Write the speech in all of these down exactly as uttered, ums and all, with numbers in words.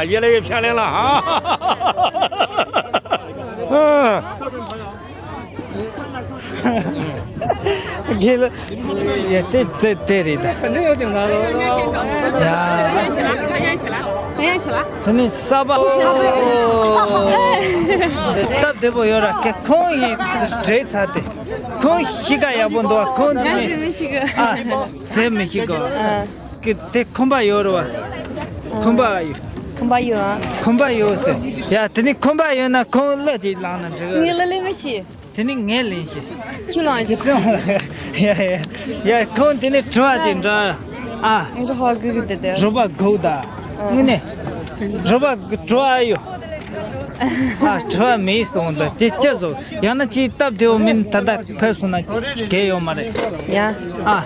越来越漂亮了哈。嗯。给了，也对，这对的。反正有警察了。呀。等一下起来，等一下起来。等你撒吧。哦。对不对？有点给空一直追查的，空一个也不多，空的。啊，谁没去过？嗯。 གི་དེ་ཁང་པ་ཡོད་རེད་བ། ཁང་པ་ཡོད། ཁང་པ་ཡོད་ཨ། ཁང་པ་ཡོད་ཟེར། ཡ་དེ་ནི་ཁང་པ་ཡོད་ན་ཁང་གླུ་ཅིག་བླངས་ན་འགྲིག་གི་ངས་རེད། གླུ་ལེན་མི་ཤེས། དེ་ནི་ངས་ལེན་ཤེས། ཁྱོད་ལེན་ཤེས། ཡ་ཡ་ཡ། ཁང་དེ་ནི་དྲི་བ་ཅིག་འདྲི། ཨ། ངས་རོགས་པ་དགོས་གི་དེ་དེ། རོགས་པ་དགོས་ད། དངོས་གནས། རོགས་པ་དྲི་བ་ཡོད། ཨ་དྲི་བ་མེད་སོང་ད་དེ་ཅི་བཟོ། ཡང་ན་ཅིག་སྟབས་བདེ་བོ་མིན་ད་ལྟ་ཕེབས་སོང་ན་གལ་ཡོད་མ་རེད། ཡ། ཨ།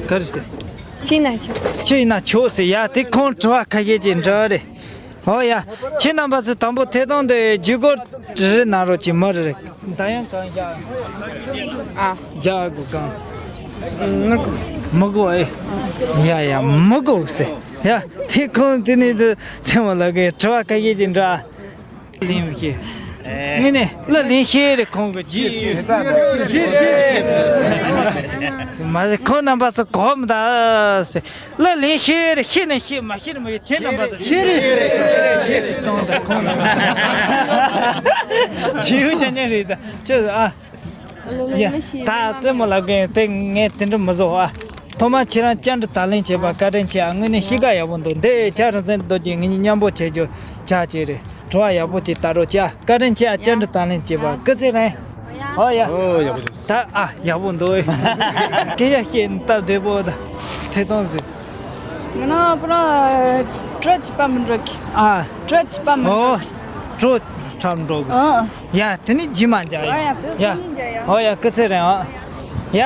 ག་རེ་ཟེར། ཁྱེད་ཡིན་ན་ཆོག་ཁྱེད་ཡིན་ན་ཆོག་ཟེར། ཡ་དེ་ཁོང་དྲི་བ་ཁ་ཤས་ཅིག་འདྲི་རེད། ཨོ་ཡ། ཁྱེད་རྣམ་པ་ཚོས་དང་པོ་ཐད་གཏོང་དེ་བརྒྱུད་སྐུར་རེ་རེ་གནང་རོགས་གྱིས། མི་རེ་རེ། ད་ཡང་གང་བཞག་ཨ། བཞག་དགོས་གང་། མི་དགོས། མི་དགོས་ཨེ། ཡ་ཡ་མི་དགོས་ཟེར། ཡ་དེ་ཁོང་དེ་ནས་དེ་ཚེ་མོ་ལགས་ཀྱིས་དྲི་བ་ཁ་ཤས་ཅིག་འདྲི། ལེན་མི་ཤེས། ངས་ནི་གླུ་ལེན་ཤེས་རེད། ཁོང་གི་རྗེས་ཡོད། མ་རེད། ཁོང་རྣམ་པ་ཚོ་གོ་མི་ད་ཟེར། གླུ་ལེན་ཤེས་རེད། ཤེས་ནི་ཤེས། མ་ཤེས་ནི་མ་ཤེས། ཁྱེད་རྣམ་པ་ཚོ་ཤེས་རེད། ཤེས་རེད་ཤེས་རེད་སོང་ད་ཁོང་རྣམ་པ་ཇི་ཡོད་ཀྱང་ཉན་རེད་ད་ཅི་ཟེར་ཨ། གླུ་ལེན་ཡ་མི་ཤེས། ད་རྩེད་མོ་ལབ་མཁན་དེ་ངས་དེ་འདྲ་མི་བཟོ་ཨ། ཐོག་མར་ཁྱེད་རང་བཅར་འདྲི་དང་ལེན་བྱས་པར་བཀའ་དྲིན་ཆེ་ཨ། དངོས་གནས་གཤིས་ཀ་ཡག་པོ་འདུག་འདི་བྱས་རང་བཙན་རྡོ་རྗེ་ངེད་གཉིས་མཉམ་པོ་བྱེད་རྒྱུ་བྱ་བྱས་རེད། དྲི་བ་ཡག་པོ་ཅིག་ལྟ་རོགས་བྱ། བཀའ་དྲིན་ཆེ་ཨ། བཅར་འདྲི་དང་ལེན་བྱས་པར་སྐུ་ཚེ་རིང་། ཨོ་ཡ། ཨོ་ཡག་པོ་འདུག་ད་ཨ་ཡག་པོ་འདུག་སྐད་ཆ་བཤད་ནས་སྟབས་བདེ་པོ་དང་ཐད་གཏོང་ཟེར། ང་རང་པ་ར་བྲོ་བྱེད་པ་མི་འགྲོ་གི་ཨ། བྲོ་བྱེད་པ་མི་འགྲོ་ཨོ། གི་བྲོ་འཁྲབ་འགྲོ་གི་ཨ། ཡ་དེ་ནི་རྗེས་མ་མཇལ་ཡ། ཨོ་ཡ་དེ་ཡ། སང་ཉིན་མཇལ་ཡ། ཨོ་ཡ་སྐུ་ཚེ་རིང་ཨ། ཡ་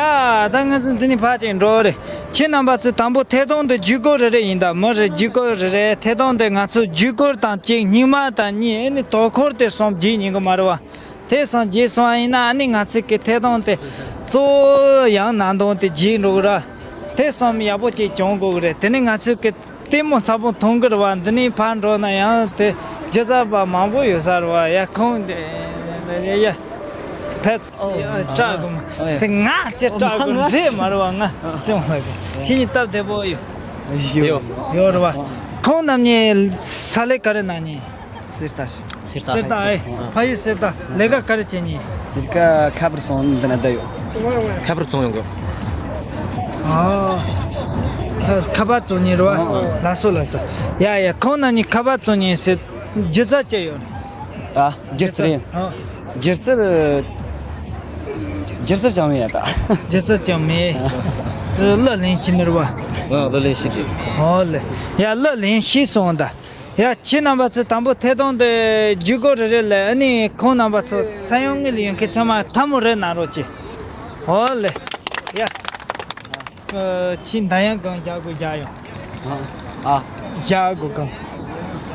ད་ང་ཚོ་འདི་ནས་ཕར་ཅིག་འགྲོ་རེད། ཁྱེད་རྣམ་པ་ཚོས་དང་པོ་ཐད་གཏོང་དེ་བརྒྱུད་སྐུར་རེ་རེ་ཡིན་ད། མི་རེ་བརྒྱུད་སྐུར་རེ་རེ། ཐད་གཏོང་དེ་ང་ཚོ་བརྒྱུད་སྐུར་དང་གཅིག་རྙིང་མ་དང་གཉིས། ཨེ་ནི་དོ་ཁུར་དེ་གསུམ་བརྒྱུད་ཉན་གི་མ་རེད་བ། དེ་གསུམ་བརྒྱུད་སོང་བ་ཡིན་ན་ཨ་ནི་ང་ཚོ་གི་ཐད་གཏོང་དེ་གཙོ་བོ་ཡང་ནང་དོན་དེ་བརྒྱུད་འགྲོ་གི་ར། དེ་གསུམ་ཡག་པོ་ཅིག་སྦྱོང་དགོས་གི་རེད། དེ་ནི་ང་ཚོ་གི་ལྟད་མོ་ཚ་པོ་མཐོང་གི་རེད་བ། འདི་ནས་ཕར་འགྲོ་ན་ཡང་དེ་སྒྱུ་རྩལ་པ་མང་པོ་ཡོད་ས་རེད་བ། ཡ་ཁོང་དེ་ཡ་ཡ་ཕེབས་ཨོ། སྐྲག་གི་མ་ཨོ་ཡ། དེ་ང་ཅི་སྐྲག་གི་ཨོ་མ་ང་འདྲེ་མ་རེད་བ། ང་ཨ་ཙི་མ་ལ་གི་ཁྱེད་གཉིས་སྟབས་བདེ་པོ་ཡོད། ཡོད། ཡོད་རེད་བ། ཁོང་རྣམ་གཉིས་ས་ལས་ག་རེ་གནང་མཁན། གསེར་རྟ་ཞིག་གསེར་རྟ་ཨེ། ཕ་ཡུལ་གསེར་རྟ། ལས་ཀ་ག་རེ་བྱེད་མཁན། ལས་ཀ་ཁ་པར་བཙོང་འདི་ན་བསྡད་ཡོད། ཁ་པར་བཙོང་ཡོང་གི་ཨ། ཁ་པར་བཙོང་མཁན་རེད་བ། ལགས་སོ་ལགས་སོ། ཡ་ཡ་ཁོང་རྣམ་གཉིས་ཁ་པར་བཙོང་མཁན་ཟེར། སྒྱུ་རྩལ་ཅི་ཡོད། ཨ་སྒྱུ་རྩལ་ཡིན། ཨ། སྒྱུ་རྩལ། སྒྱུ་རྩལ་ཅང་མེད་ཡ་ད། སྒྱུ་རྩལ་ཅང་མེད། གླུ་ལེན་ཤེས་ནི་རེད་བ། ཨ་གླུ་ལེན་ཤེས་ཀྱི། ཨོ་ལེ། ཡ་གླུ་ལེན་ཤེས་སོང་ད། ཡ་ཁྱེད་རྣམ་པ་ཚོས་དང་པོ་ཐད་གཏོང་དེ་བརྒྱུད་སྐུར་རེ་རེ་ལས། ཨ་ནི་ཁོང་རྣམ་པ་ཚོ་ས་ཡོམ་དངུལ་ཡོད་མཁན་ཚང་མ་ཐལ་མོ་རེ་གནང་རོགས་གྱིས། ཨོ་ལེ། ཡ། ཁྱེད་མདའ་ཡང་གང་རྒྱག་དགོས་རྒྱག་ཡོང་། ཨ། རྒྱག་དགོས་གང་།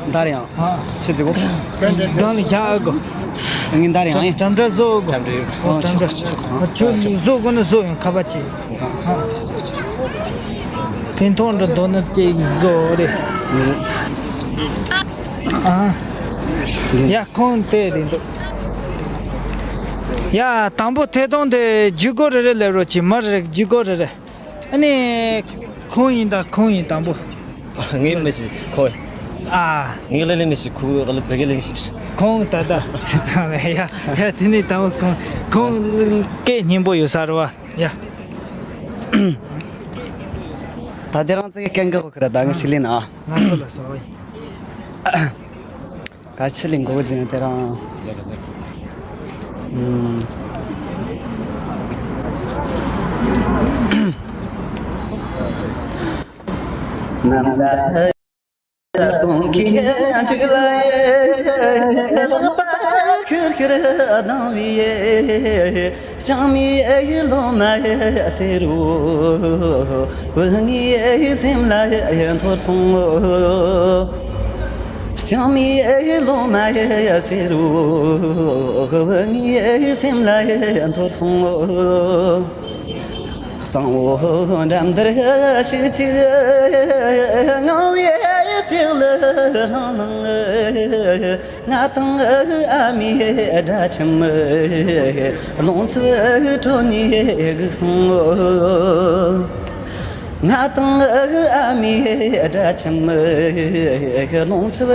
མདའ་རེད་ཡང་། ཨ། ཆི་ཟིག་གོ། གང་ལ་རྒྱག་དགོས། ངའི་མདའ་རེད་ཡང་ཡིན། འགྲམ་འགྲམ་བཟོ་དགོས། འགྲམ་འགྲམ། ཨོ་འགྲམ་འགྲམ། ཁྱོད་བཟོ་དགོས་ན་བཟོ་ཡོང་། ཁ་པར་བྱེད། ཕན་ཐོགས་འདྲ་འདོད་ན་ཅིག་བཟོ་རེ། ཨ། ཡ་ཁོང་དེ་རེད་འདུག་ཡ་དང་པོ་ཐད་གཏོང་དེ་བརྒྱུད་སྐུར་རེ་རེ་ལས་རོགས་གྱིས། མི་རེ་རེ་བརྒྱུད་སྐུར་རེ་རེ། ཨ་ནི། ཁོང་ཡིན་ད་ཁོང་ཡིན་དང་པོ། ངས་མི་ཤེས་ཁོ། ཨ། ངས་ལ་ལས་མི་ཤེས་ཁོ་ལ་ཙི་གེ་ལས་ཤེས། ཁོང་ད་ད་སི་ཚང་བས་ཡ་ཡ་དེ་ནས་དང་པོ་ཁོང་ཁོང་སྐད་སྙན་པོ་ཡོད་ས་རེད་བ། ཡ། ད་དེ་རང་ཙི་གེ་སྐད་འགག་གི་ར། ད་ངས་ཞིག་ལེན་ཨ། ལགས་སོ་ལགས་སོ། ག་ཆི་ལེན་གོ་ཟིན་དེ་རང་། ཨུམ། གཏོང་གི་འཇིག་ལ་ཁིར་ཁིར་སྣང་བའི་ལྕང་མའི་ལོ་མ་སེར་བོ་ངའི་སེམས་ལ་འཐོར་སོང་། ལྕང་མའི་ལོ་མ་སེར་བོ་ངའི་སེམས་ལ་འཐོར་སོང་། གཙང་བོ་འགྲམ་འདིར་ཞིག་ཅིག་ངང་བའི་ ལ་ལྷང་ལྷང་། ང་དང་ཨ་མའི་དགྲ་ཁྱིམ། རླུང་འཚུབ་ཁྲོད་ནས་སྒུག་སོང་ངོ་། ང་དང་ཨ་མའི་དགྲ་ཁྱིམ། རླུང་འཚུབ་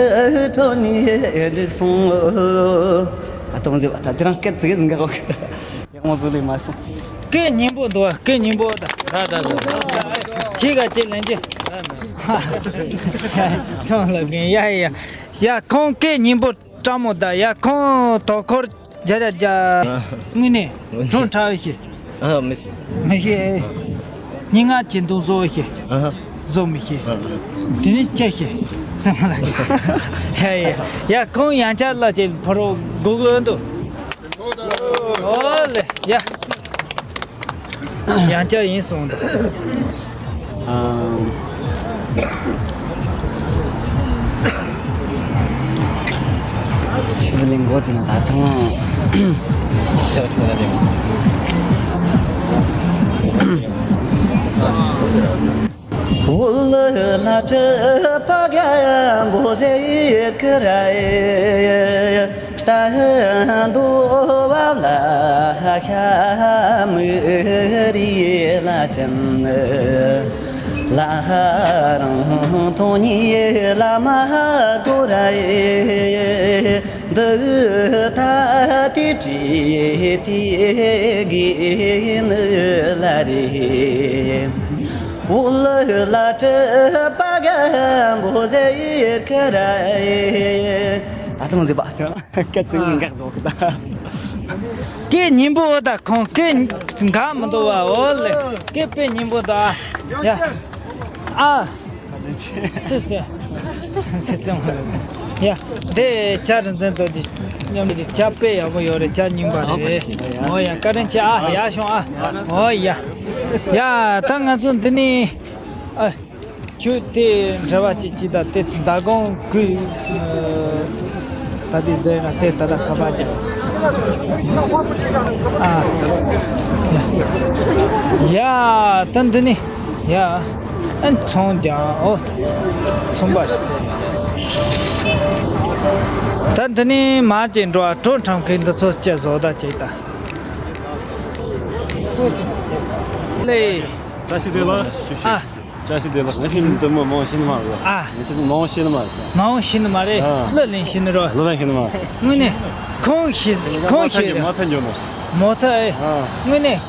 ཁྲོད་ནས་སྒུག་སོང་ངོ་། ཨ་ཏོང་ཟེར་བ་ད་དེ་རང་སྐད་ཙིག་གེ་ཟིན་ག་འོག་ཡག་མོ་བཟོ་ལེ་མ་སོང་། སྐད་སྙན་པོ་འདུག་སྐད་སྙན་པོ་ད། ད་ད་ད། ཁྱི་ག་ཅིག་ལན་ཅི། ཚང་ལ་གིན་ཡ་ཡ་ཡ། ཁོང་སྐད་སྙན་པོ་སྤྲང་མོ་ད་ཡ། ཁོང་དོ་འཁོར་རྒྱ་རྒྱ་རྒྱ། དངོས་གནས་གྲོང་ཁྲ་བའི་ཤི། ཨ་མི་སི། མི་ཤི། སྙན་ངག་གི་འདུག་བཟོ་བའི་ཤི། ཨ་ཧ། བཟོ་མི་ཤེས། ཨ་ཨ། དེ་ནི་ཅི་ཤེས། སེམས་ལ། ཡ་ཡ་ཡ། ཁོང་ཡང་བསྐྱར་ལ་ཅིག་ཕོ་རོ་སྒུག་གི་འདུག་ཨོ་ལེ་ཡ། ཡང་བསྐྱར་ཡིན་སོང་། ཨ། ཆི་ཟི་ལིང་གོ་ཅི་ན་ད་ཐང་། འུ་ལ་ལ་ཏྲ་པ་ག་འགོ་ཟེ་ཀ་ར་ཡེ། ཏ་དུ་བ་ལ་ཤ་མི་རི་ལ་ཅན། ལ་རང་ཐོང་ཉི་ལ་མ་གོ་ར་ཡེ། འདི་ད་ཏི་ཏི་ཏི་གི་ནི་ལ་རེ། འུ་ལ་ལ་ཏྲ་པ་ག་འགོ་ཟེ་ཀ་ར་ཡེ། ད་དུང་ཟེར་བ་སྐད་ཅིག་ནི་འགག་འདུག་ད། སྐད་སྙན་པོ་འོ་ད། ཁོང་སྐད་འགག་མི་འདུག་བ། འོ་ལེ། སྐད་དཔེ་སྙན་པོ་ད། ཡ། ཨ། སི་སི། སི་ཙམ་ཧ་ལ། ཡ། དེ་ཇ་རིན་ཆེན་རྡོ་རྗེ་མཉམ་གྱི་ཇ་དཔེ་ཡག་པོ་ཡོད་རེད། ཇ་རྙིང་པ་རེད། འོ་ཡ། བཀའ་དྲིན་ཆེ་ཨ། ཡ་བྱུང་ཨ། འོ་ཡ། ཡ་ད་ང་ཚོ་འདི་ནས་ཨ། ཁྱོད་དེ་འདྲ་བ་ཅིག་ཅིག་ད་དེ་མདང་དགོང་གི་ད་དེ་ཟེར་ན་དེ་ད་ད་ཁ་པར་རྒྱག་ཨ། ཡ་ད་འདི་ནི་ཡ་ཨན་ཚོང་རྒྱག་ཨོ། ཚོང་པ་ཞིག་ད་འདི་ནི་མར་ཅིག་འགྲོ་ཨ། གྲོ་འཁྲབ་མཁན་འདི་ཚོ་ཅིག་བཟོ་ད་ཅིག་ད་ལེ། ད་ཤི་དེ་ལ། ཨ། བཀྲ་ཤིས་བདེ་ལེགས། ང་ཤི་ནི་འདི་མོ་མང་ཤི་ནི་མ་རེད། ཨ། ང་ཤི་ནི་མང་ཤི་ནི་མ་རེད། མང་ཤི་ནི་མ་རེད། ཨ། གླུ་ལེན་ཤི་ནི་རོ། གླུ་ལེན་ཤི་ནི་མ། དངོས་གནས་ཁོང་ཤི་ཁོང་ཤི་རེད། མོ་ཐ་འགྱོ་མོ། མོ་ཐ་ཨེ། ཨ། དངོས་གནས་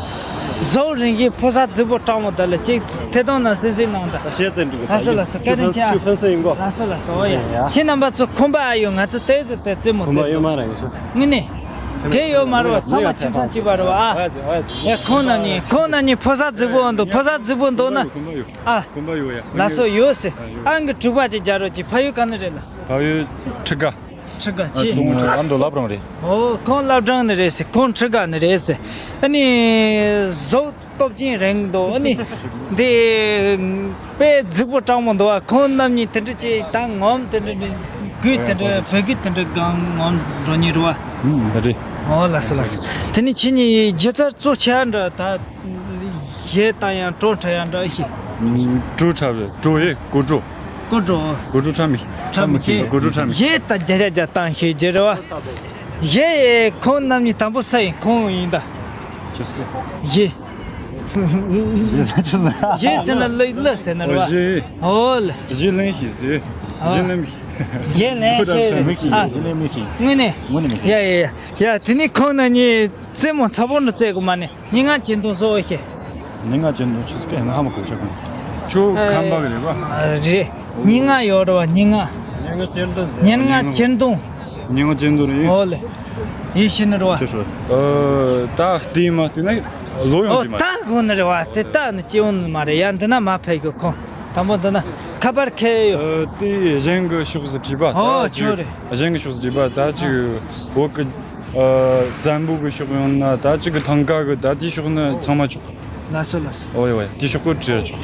ཟོག་རིན་གྱི་ཕོ་གསར་རྫིག་པོ་སྤྲང་མོ་ད་ལ་ཅིག་ཐད་གཏོང་ན་སེ་སེ་གནང་ད། ད་བཤད་ཙམ་འགྲིག་གི། ལགས་སོ་ལགས་སོ། བཀའ་དྲིན་ཆེ། ཁྱོད་ཕན་སེ་ཡིན་གོ། ལགས་སོ་ལགས་སོ། ཨོ་ཡ། ཁྱེད་རྣམ་པ་ཚོ་ཁོམ་པ་ཨ་ཡོད། ང་ཚོ་ཏོག་ཙམ་ཏོག་ཙམ་མོ་ཁོམ་པ་ཡོད་མ་རེད། ང་ཚོ་དངོས་གནས་དེ་ཡོད་མ་རེད་བ། ཚང་མ་ཁྱིམ་ཚང་གཅིག་པ་རེད་བ། ཨ། ཡ་ཁོང་རྣམ་གཉིས་ཁོང་རྣམ་གཉིས་ཕོ་གསར་རྫིག་པོ་འདུག་ཕོ་གསར་རྫིག་པོ་འདུག་ན། ཨ། ཁོམ་པ་ཡོད་ཡ། ལགས་སོ་ཡོད་ཟེར། ཨ་ཡོད། ཨང་གི་དྲུག་པ་ཅིག་རྒྱག་རོགས་གྱིས། ཕ་ཡུལ་ག་ནས་རེད་ལ། ཕ་ཡུལ་ཁྲི་ཀ། ཁྲི་ཀ་ཨ་ཅི། ཨ་མདོ་ལབ་རང་རེད། ཨོ་ཁོང་ལབ་རང་ནས་རེད་ཟེར། ཁོང་ཁྲི་ཀ་ནས་རེད་ཟེར། ཨ་ནི་ཟོག་སྟོབས་ཆེན་རིང་འདུག་ཨ་ནི་འདི་དཔེ་རྫིག་པོ་སྤྲང་མོ་འདུག་ཨ། ཁོང་རྣམ་གཉིས་དེ་འདྲ་ཅིག་ད་ངོམ་དེ་འདྲ་གུས་དེ་འདྲ་བོད་གུས་དེ་འདྲ་གང་ངོམ་འགྲོ་ཉེ་རུ་བ། ཨུམ་རེད། ཨོ་ལགས་སོ་ལགས་སོ། དེ་ནི་ཁྱེད་གཉིས་སྒྱུ་རྩལ་གཙོ་ཆེ་འདྲ་ད། གཞས་བཏང་ཡང་བྲོ་འཁྲབ་ཡང་འདྲ་ཤི། བྲོ་འཁྲབ་རེད། བྲོ་ཡེ་གོ་བྲོ། གོ་བྲོ། གོ་བྲོ་འཁྲབ་མི་ཤེས། འཁྲབ་མི་ཤེས། གོ་བྲོ་འཁྲབ་མི་ཤེས། གཞས་ད་རྒྱ་རྒྱ་རྒྱ་བཏང་ཤེས་རྒྱུ་རེད་བ། གཞས་ཁོང་རྣམ་གཉིས་དང་པོ་ས་ཡིན་ཁོང་ཡིན་ད། ཅི་ཟེར། གཞས། གཞས་ཟེར་ན་གཞས་ཟེར་ན་གླུ་གླུ་ཟེར་ན་རེད་བ། གཞས། ཨོ་ལེ། གཞས་ལེན་ཤེས་ཟེར། ཨོ། གཞས་ལེན་མི་ཤེས། གཞས་ལེན་ཤེས། མི་ཤེས། ཨ། གཞས་ལེན་མི་ཤེས། དངོས་གནས། དངོས་གནས་མི་ཤེས། ཡ་ཡ་ཡ། ཡ་དེ་ནི་ཁོང་རྣམ་གཉིས་རྩེད་མོ་ཚ་པོ་འདྲ་རྩེད་དགོས་མ་ནི། སྙན་ངག་གཅེས་འདོན་བཟོ་བ་ཤེས། སྙན་ངག་གཅེས་འདོན་ཆུ་ཚོད་སྐད་ང་ཧ་མ་གོ་ཆོག་གི། ཁྱོད་ཁམས་པ་གི་རེད་པ། རེད། སྙན་ངག་ཡོད་རེད་བ། སྙན་ངག་སྙན་ངག་གཅེས་འདོན་ཟེར། སྙན་ངག་གཅེས་འདོན། སྙན་ངག་གཅེས་འདོན་རེད། ཨོ་ལེ། ཡིད་ཤེས་ནི་རེད་བ། ཁྱོད་སོ། ཨ། ད་བལྟས་མ་བལྟས་ན་ལོ་ཡོང་ཨོ་གི་མ་རེད། ད་གོ་ནི་རེད་བ། དེ་ད་ནི་སྐྱེ་བོ་ནི་མ་རེད་ཡ། འདི་ན་མ་ཕེབས་གི་ཁོང་། དང་པོ་འདི་ན་ཁ་པར་ཁེལ་ཡོད། ཨ། དེ་གཞན་གི་ཕྱོགས་སུ་བྲིས་པ། ཨོ་ད་ཅིག་ཁྱོད་རེད། གཞན་གི་ཕྱོགས་སུ་བྲིས་པ་ད་ཅིག་བོད་གི་ཨ། བཙན་པོ་གི་ཕྱོགས་ཡོང་ན་ད་ཅིག་གི་ཐང་ཀ་གི་ད་དེའི་ཕྱོགས་ནི་ཚང་མ་ཆོག་ལགས་སོ་ལགས་སོ། ཨོ་ཡ་ཨོ་ཡ། དེའི་ཕྱོགས་གི་བྲིས་ཆོག་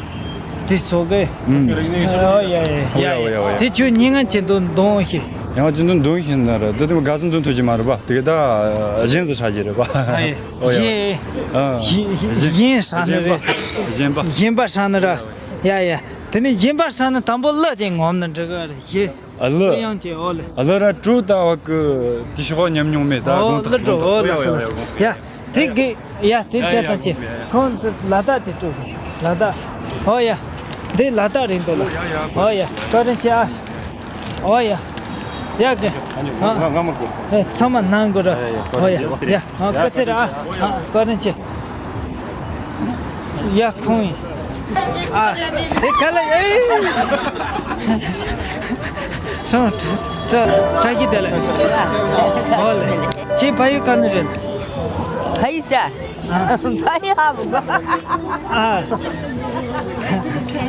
དེ་ཚོ་གི། ཨུམ། ཨོ་ཡ་ཡ་ཡ། ཨོ་ཡ་ཨོ་ཡ། དེ་ཁྱོད་སྙན་ངག་གཅེས་འདོན་འདོན་ཤེས། སྙན་ངག་གཅེས་འདོན་འདོན་ཤེས་ན་ར་དེ་དེ་མ་དགའ་སེམས་འདོན་ཐུབ་ཀྱི་མ་རེད་པ། དེ་ག་ད་གཞན་ཟིག་ཧྲ་གི་རེད་པ། ཨ་ཡ། ཨོ་ཡ། གཞན། ཨ། གཞན་ཧྲ་ནི་རེད། གཞན་པ། གཞན་པ་ཧྲ་ནི་ར། ཡ་ཡ། དེ་ནས་གཞན་པ་ས་ནི་དང་པོ་གླུ་ཅིག་ངོམ་ན་འགྲིག་གི་རེད་ཞེས། ཨ་ལུ། ཡང་ཅེ་ཨོ་ལེ། ཨ་ལུ་ར་ཀྲུ་ད་བ་ཀུ་དེ་ཤོག་ཉམས་མྱོང་མེད་ད་ཨོ་དགོངས་ལུ་ཐག་ཀྲུ་དགོངས་ཐག་ཨོ་ལ་ཡ་སོ་ལ་ཡ་སོ་ཡ། ཡ་དེ་གི་ཡ་དེ་ཡ་དེ་ཡ་ཙམ་ཅེ་དགོངས་ཡ་ཡ་ཁོང་ལ་དྭགས་དེ་ཀྲུ་གི་ལ་དྭགས་ཨོ་ཡ། འདི་ལ་དྭགས་རེད་འདུག་ལ་ཨོ་ཡ་ཨོ་ཡ་བཀའ་དྲིན་ཆེ་ཨ། ཨོ་ཡ། ཡ་གི་ང་ང་མ་གོ་ཚང་མ་ནང་གོ་ར་ཨོ་ཡ་ཡ། ཨ་སྐུ་ཚེ་ར་ཨ་ཨ་བཀའ་དྲིན་ཆེ། ཡ་ཁོང་ཡིན། ཨ་དེ་ག་ལ་ཨེ། ཁྲང་ཁྲ་ཁྲ་ཁྲ་ཁྱི་དེ་ལ་ཨོ་ལེ། ཁྱི་ཕ་ཡུལ་ག་ནས་རེད། ཕ་ཡུལ་ས། ཨ་ཕ་ཡུལ་ཧ་གོ་ཨ་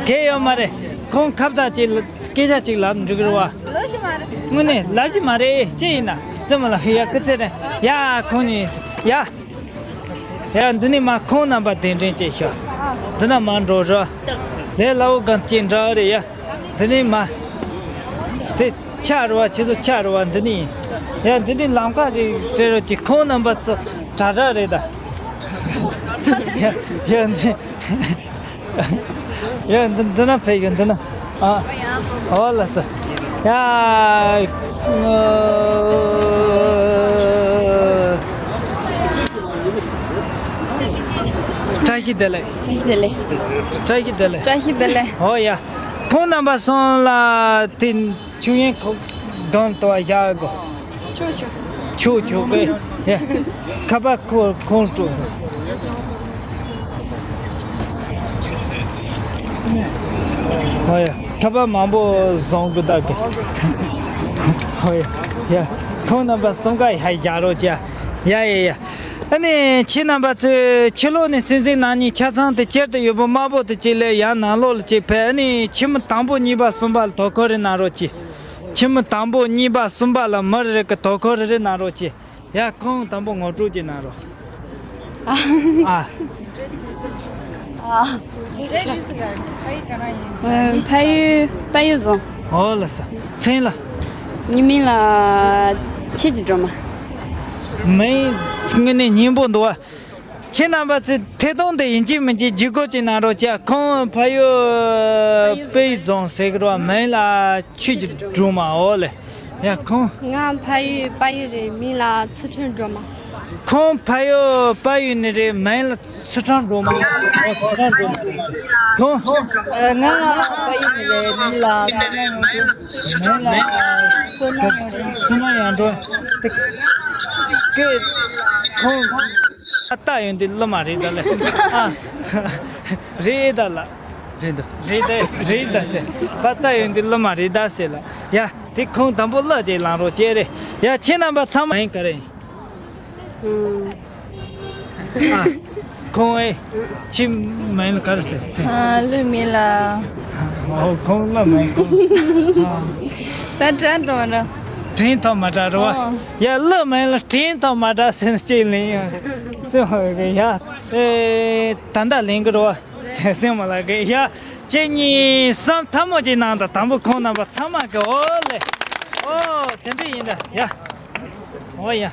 གལ་ཡོད་མ་རེད། ཁོང་ཁ་བརྡ་ཅིག་སྐད་ཆ་ཅིག་ལབ་འགྲིག་གི་རེད་བ། དངོས་གནས་ལབ་ཀྱི་མ་རེད་ཅི་ཡིན་ན་རྩེ་མོ་ལ་ཡ་སྐུ་ཚེ་རིང་ཡ་ཁོང་ནི་ཡ། ཡ་འདི་ནི་མ་ཁོང་རྣམ་པ་གདན་འདྲེན་བྱས་ཤག་འདི་ན་མ་འགྲོ་ར། ལས་སླ་བོ་གང་ཅི་འདྲ་རེད་ཡ། འདི་ནི་མ། དེ་ཆ་རུ་བ་ཁྱེད་ཚོ་ཆ་རུ་བ་འདི་ནི་ཡིན། ཡ་འདི་ནི་ལམ་ཁ་རེད་སྤྲད་རོགས་ཀྱི་ཁོང་རྣམ་པ་ཚོ་དྲ་དྲ་རེད་ད། ཡ་ཡ་འདི། ཡ་འདི་འདི་ན་ཕེབས་ཡོད་འདི་ན། ཨ། ཨོ་ལ་ས། ཡ། བཀྲ་ཤིས་བདེ་ལེགས། བཀྲ་ཤིས་བདེ་ལེགས། བཀྲ་ཤིས་བདེ་ལེགས། བཀྲ་ཤིས་བདེ་ལེགས། བཀྲ་ཤིས་བདེ་ལེགས། ཨོ་ཡ། ཁོང་རྣམ་པ་སོང་ལ་དེ། ཆུ་ཡན་ཁོག་གང་དུ་བ་བཞག་གོ། ཆུ་ཆུ། ཆུ་ཆུ་གི། ཡ། ཁ་པ་ཁོ་ཁོང་སྤྲོ། ཧོ་ཡ། ཁ་པ་མང་པོ་བཟང་གི་ད་གི། ཧོ་ཡ། ཡ། ཁོང་རྣམ་པ་གསུམ་ཀ་ཡ་བཞག་རོགས་བྱ། ཡ་ཡ་ཡ། ཨ་ནི་ཁྱེད་རྣམ་པ་ཚོས་ཕྱི་ལོགས་ནས་སྲིད་འཛིན་ནང་ཉིད་ཆ་ཚང་དུ་སྤྱིར་དུ་ཡོད་པ་དམར་པོ་དུ་གཅིག་ལས་ཡང་ནང་ལོགས་ལ་གཅིག་ཕེབས། ཨ་ནི་ཁྱིམ་དང་པོ་གཉིས་པ་གསུམ་པ་ལ་དོ་ཁུར་རེ་གནང་རོགས་གྱིས། ཁྱིམ་དང་པོ་གཉིས་པ་གསུམ་པ་ལ་མི་རེ་རེ་གི་དོ་ཁུར་རེ་རེ་གནང་རོགས་གྱིས། ཡ་ཁོང་དང་པོ་ངོ་སྤྲོད་ཅིག་གནང་རོགས། ཨ། ཨ། ཨ། ཕ་ཡུལ་ཕ་ཡུལ་བཟང་། ཨོ་ལ་ས། མཚན་ལ། ངའི་མིང་ལ་ཆོས་ཀྱི་སྒྲོལ་མ། མིང་དངོས་གནས་སྙན་པོ་འདུག་བ། ཁྱེད་རྣམ་པ་ཚོས་ཐད་གཏོང་དེ་ཡིན་གཅིག་མིན་གཅིག་བརྒྱུད་སྐུར་ཅིག་གནང་རོགས་བྱ། ཁོང་ཕ་ཡུལ་དཔལ་རྫོང་ཟེར་གི་རེད་བ། མིང་ལ་ཆོས་ཀྱི་སྒྲོལ་མ། ཨོ་ལེ། ཡ་ཁོང་། ང་ཕ་ཡུལ་དཔལ་ཡུལ་རེད། མིང་ལ་ཚུལ་ཁྲིམས་སྒྲོལ་མ། ཁོང་ཕ་ཡུལ་དཔལ་ཡུལ་ནས་རེད། མིང་ལ་ཚུལ་ཁྲིམས་སྒྲོལ་མ། ཨོ་ཚུལ་ཁྲིམས་སྒྲོལ་མ། ཁོང་། ང་ཕ་ཡུལ་ནས་རེད། མིང་ལ་ཚུལ་ཁྲིམས་སྒྲོལ་མ། མིང་ལ་ཚུལ་ཁྲིམས་ཡང་འགྲོ། ཁོང་། ཨ་ལྟ་ཡོང་དུས་བླ་མ་རེད་ད་ལེ། ཨ། རེད་ད་ལ། རེད་ད། རེད་ད་རེད་ད་ཟེར། ད་ལྟ་ཡོང་དུས་བླ་མ་རེད་ད་ཟེར་ལ། ཡ་དེ་ཁོང་དང་པོ་བླ་དེ་ལངས་རོགས་བྱེད་རེད། ཡ་ཁྱེད་རྣམ་པ་ཚང་མ་ཡིན་ག་རེ་ཡིན། ཨུམ། ཨ། ཁོང་ཨེ། ཁྱིམ་མིང་ལ་ག་རེ་ཟེར་ཚེ། ཨ་ལུ་མིང་ལ། ཨོ་ཁོང་བླ་མ་ཁོང་། ཨ། ད་དྲན་དང་མ་འདྲ། དྲན་དང་མ་འདྲ་རེད་བ། ཨོ། ཡ་བླ་མིང་ལ་དྲན་དང་མ་འདྲ་ཟེར་ཅིག་ལེན་ཡང་། ཚེ་ཧོ་གི་ཡ། ཨེ། ད་ལྟ་ལེན་གི་རེད་བ། སེམས་མ་ལ་གི་ཡ། ཁྱེད་གཉིས་བསམ་ཐབས་མོ་ཅིག་གནང་དང་དང་པོ་ཁོང་རྣམ་པ་ཚང་མ་གི་ཨོ་ལེ། ཨོ་དེ་འདྲ་ཡིན་ད་ཡ། ཨོ་ཡ།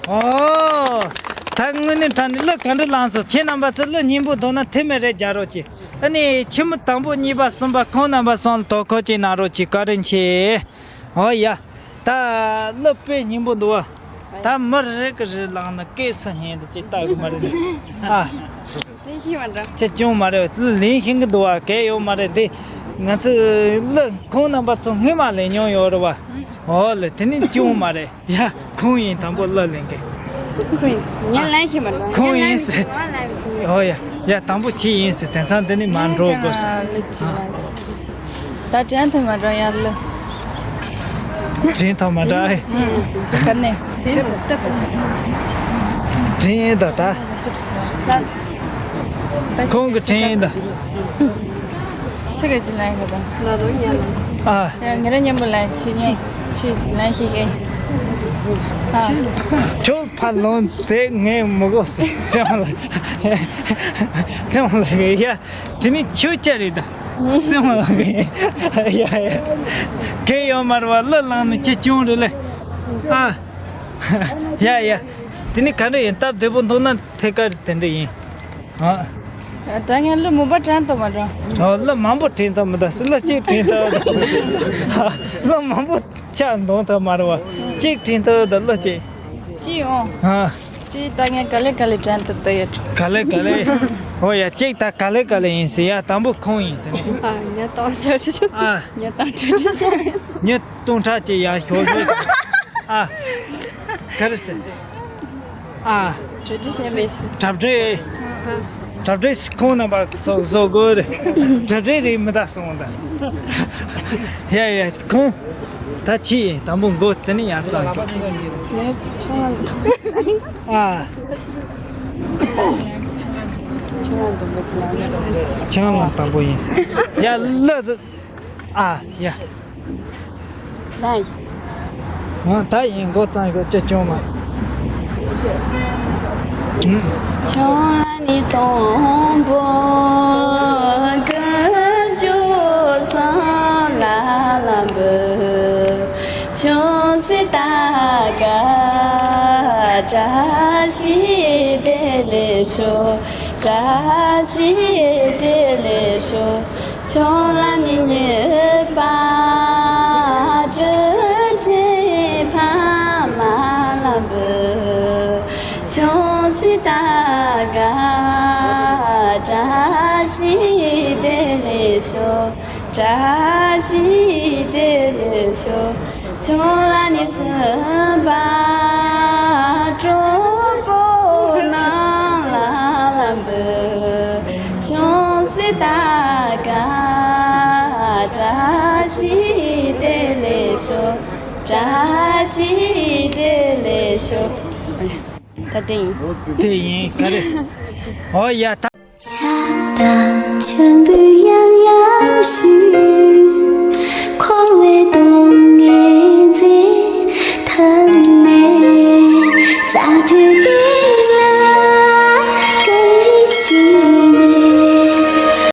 ཨོ། ད་དངོས་གནས་དྲང་གནས་གླུ་ག་འདྲ་བླངས་སོང་། ཁྱེད་རྣམ་པ་ཚོ་གླུ་སྙན་པོ་འདུག་ན་དེ་མི་རེ་རྒྱག་རོགས་གྱིས། ཨ་ནི་ཁྱིམ་དང་པོ་གཉིས་པ་གསུམ་པ་ཁོང་རྣམ་པ་ཚོ་ལ་དོ་ཁུར་ཅིག་གནང་རོགས་གྱིས། བཀའ་དྲིན་ཆེ། ཨོ་ཡ། ད་གླུ་དཔེ་སྙན་པོ་འདུག་བ། ད་མི་རེ་གི་རེ་བླངས་ན་སྐད་ས་སྙན་དུ་ཅིག་ལྟ་གི་མ་རེད། ཨ། ལེན་ཤེས་མ་འདྲ། ཁྱེད་སྐྱོན་མ་རེད། གླུ་ལེན་ཤེས་གི་འདུག་བ། གལ་ཡོད་མ་རེད་དེ། ང་ཚོས་གླུ་ཁོང་རྣམ་པ་ཚོ་སྔོན་མ་ལེན་མྱོང་ཡོད་རེད་བ། ཨོ་ལེ་དེ་ནི་སྐྱོན་མ་རེད། ཡ་ཁོང་ཡིན་དང་པོ་གླུ་ལེན་གི། ཁོང་ཡིན། ངས་ལེན་ཤེས་མ་འདྲ། ཁོང་ཡིན་ཟེར། ཨོ་ཡ། ཡ། དང་པོ་ཁྱེད་ཡིན་ཟེར། དེང་སང་འདི་ནས་མར་འགྲོ་དགོས་ཟེར། ལུ་ཅི་མ་ད་དྲན་ཐུབ་མ་འགྲོ་ཡ་ལུ། དྲན་ཐུབ་མ་འགྲོ་ཨེ། ག་ནས། དྲན་ད་ད། ཁོང་གི་དྲན་ད། ཚེ་ག་ཅི་ལན་ག་ད། ལ་དོ་ཉན་ལ། ཨ། ཡ་ངེ་ར་མཉམ་པོ་ལན་ཁྱེད་ཉན། ཁྱེད་ལན་ཞིག་གེ། ཨ། ཁྱོད་ཕར་ལོང་དེ་ངས་མི་དགོས་ཟེར། སེམས་ལ། སེམས་ལ་གི་ཡ། དེ་ནི་ཁྱོད་ཅག་རེད་ད། སེམས་ལ་གི་ཡ་ཡ། གལ་ཡོད་མ་རེད་བ། གླུ་བླངས་ནས་ཁྱེད་སྐྱོན་རེད་ལེ། ཨ། ཡ་ཡ། དེ་ནི་ག་འདྲ་ཡིན། སྟབས་བདེ་པོ་འདུག་ན་ཐད་ཀར་དེ་འདྲ་ཡིན། ཨ། ད་ངས་གླུ་མང་པོ་དྲན་ཐུབ་མ་རེད། ཨོ། གླུ་མང་པོ་དྲན་ཐུབ་མི་འདུག་ཟེར། གླུ་གཅིག་དྲན་ཐུབ་འདུག་གླུ་མང་པོ་ཆ་འདོན་ཐུབ་མ་རེད་བ། གཅིག་དྲན་ཐུབ་འདུག་གླུ་གཅིག་གཅིག་ཨོ། ཨ། གཅིག་ད་ངས་ག་ལེ་ག་ལེ་དྲན་ཐུབ་འདུག་ཡོད། ག་ལེ་ག་ལེ། ཨོ་ཡ། གཅིག་ད་ག་ལེ་ག་ལེ་ཡིན་ཟེར། ཡ། དང་པོ་ཁོང་ཡིན། དེ་ནས། ཨ། ཉ་ཏོག་ཆ་ཆ། ཨ། ཉ་ཏོག་ཆ་ཆ། ཉ་སྟོང་ཕྲག་གཅིག་ཡར་ཞོག་ཞོག་ཨ། ག་རེ་ཟེར། ཨ། གྲ་སྒྲིག་བྱས་མེད་ཟེར། གྲ་སྒྲིག་གྲ་སྒྲིག་ཁོང་རྣམ་པ་ཚོ་བཟོ་དགོས་རེད། གྲ་སྒྲིག་རེད་མི་ད་སོང་ད། ཡ་ཡ། ཁོང་ད་ཕྱི་ཡིན། དང་པོ་མགོ་དེ་ནས་ཡར་བརྩམས་ཤིག་ཨ། ཆང་ལ་དང་པོ་ཡིན་ཟེར། ཡ་ལ། ཨ་ཡ། ལན། ཨ། ད་ཡིན། མགོ་བརྩམས་ཤོག་ཅེས་སྐྱོན་མ། ཆང་ལ་ནི་དང་པོ་ཀུན་སྤྱོད་བཟང་ལ་ལ་འབུལ། ཆུང་སྲིད་ད་ག་བཀྲ་ཤིས་བདེ་ལེགས་ཤོག་བཀྲ་ཤིས་བདེ་ལེགས་ཤོག་ཆུང་ལ་ནི་ཉེས་པ་སྤྱོད་ཆེན་ཕ་མ་ལ་འབུལ། ཆུང་སྲིད་ད་ག་བཀྲ་ཤིས་བདེ་ལེགས་ཤོག་བཀྲ་ཤིས་བདེ་ལེགས་ཤོག་ཆུང་ལ་ནི་སུམ་པ་སྤྲང་པོ་རྣམས་ལ་ལ་འབུལ། ཆུང་སྲིད་ད་ག་བཀྲ་ཤིས་བདེ་ལེགས་ཤོག་བཀྲ་ཤིས་བདེ་ལེགས་ཤོག་ད་དེ་ཡིན། དེ་ཡིན། ག་རེ། ཨོ་ཡ། ད།